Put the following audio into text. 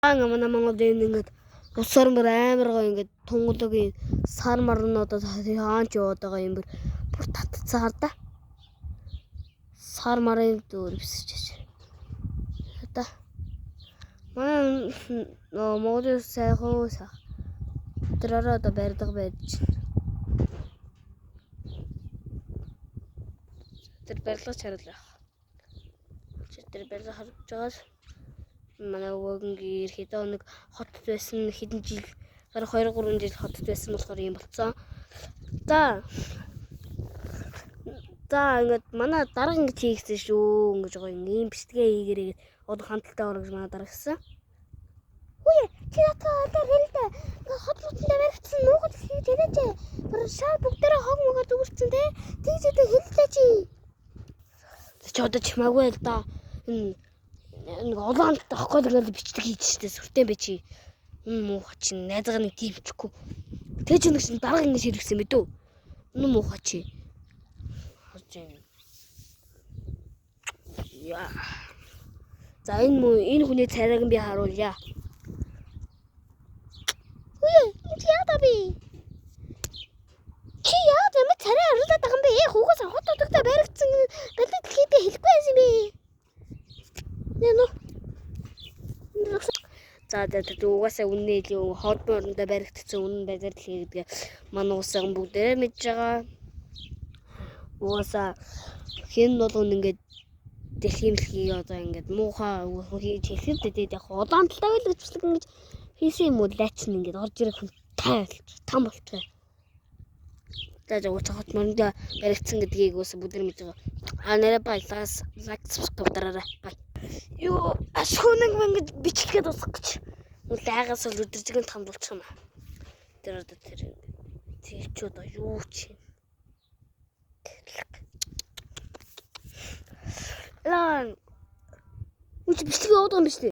Манай Монгол энэ ингээд усаар мөр амар гоё ингээд тунгалаг сар марнуудад хаанч яваад байгаа юм бүр бүр татцсан хардаа. Сар марын дөөр бисэж чаж. Одоо манай нөө Монголын сайхан сайх. Тэр орой одоо барьдаг байж. Тэр барилга чарал байх. Тэр барилга харж байгаас манай өвөөгөнгийн хэдэн хоног хотод байсан хэдэн жил бараг 2 3 жил хотод байсан болохоор юм болцсон. За. За ингээд манай дарга ингэж хийгсэн шүү. Ингэж гоё ийм бичлэгээ хийгэрээ гэд одоо хамталтай орно гэж манай дарга хэлсэн. Үе чи надад одоо хэлдэ. Ингээд хот мотонд баригдсан нуугал хийж яриач. Бүр шаа бүгдээрээ хог мөгөр зүгэрсэн те. Тэгж үдэ хэллээ чи. Чи одоо чимаагүй л да. Энэ нэг олон хамттай авахгүй л ингээд бичлэг хийж штэ сүртэй бэ чи. Үн муухай чи найзгаа нэг тиймчихгүй. Тэ чи нэг чинь дарга ингэж хэрэгсэн мэдүү. Үн муухай чи. Харж байна. Яа. За энэ муу энэ хүний царайг нь би харуулъя. Үе, энэ чи яа би? Чи яа ямар царай харуулад байгаа юм бэ? Хүүгээс хот утгатай баригдсан балид дэлхийдээ хэлэхгүй байсан юм бэ? Нэ нөө. За за за угаасаа үнэ илүү хот морондоо баригдсан үнэн байдлаар дэлхий гэдгээ манай уусаа бүгдээрээ мэдж байгаа. Угаасаа хэн бол ингээд дэлхийн дэлхийг одоо ингээд муухай хийж хэлэх дээ. Яг улаан талтай байл гэж бичлэг ингэж хийсэн юм уу лайч нь ингээд орж ирэх хүн тайлж там болчихоо. За за угаасаа хот морондоо баригдсан гэдгийг угаасаа бүгд мэдж байгаа. А нэрэ баялаас лайк subscribe дараарай. Бай. Юу ашгүй нэг ингэж бичлэгээ дуусгах гэж. Лайгаас бол өдөржигийн там болчих юм аа. Тэр одоо тэр тэр чи одоо юу чи. Лан. Үгүй бичлэг яваад байгаа юм биш үү?